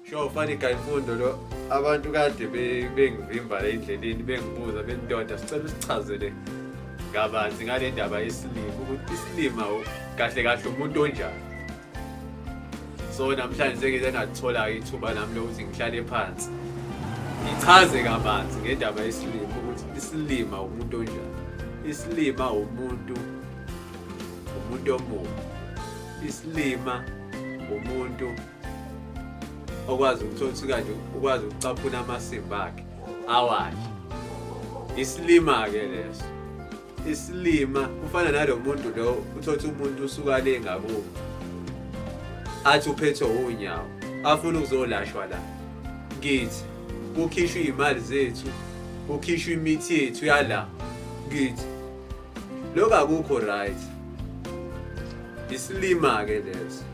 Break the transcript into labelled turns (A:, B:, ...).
A: Sure, funny guy Mfundo lo, abantu kade bengivimba la endleleni, bengibuza bendoda, sicela usichazele kabanzi ngale ndaba yesilima, ukuthi isilima kahle kahle umuntu onjani. So namhlanje sengize ngathola ithuba nami lokuthi ngihlale phansi ngichaze kabanzi ngendaba yesilima, ukuthi isilima umuntu onjani. Isilima umuntu omubi. Isilima umuntu okwazi ukuthola ukuthi kanje ukwazi ukucaphuna amasimba akhe awadle. Isilima-ke leso. Isilima kufana nalo muntu lo, uthotha umuntu usuka le ngakubo, athi uphethwe unyawo, afuna ukuzolashwa la kithi, kukhishwe iy'mali zethu, kukhishwe imithi yethu yala kithi. Lokho akukho right. Isilima-ke leso.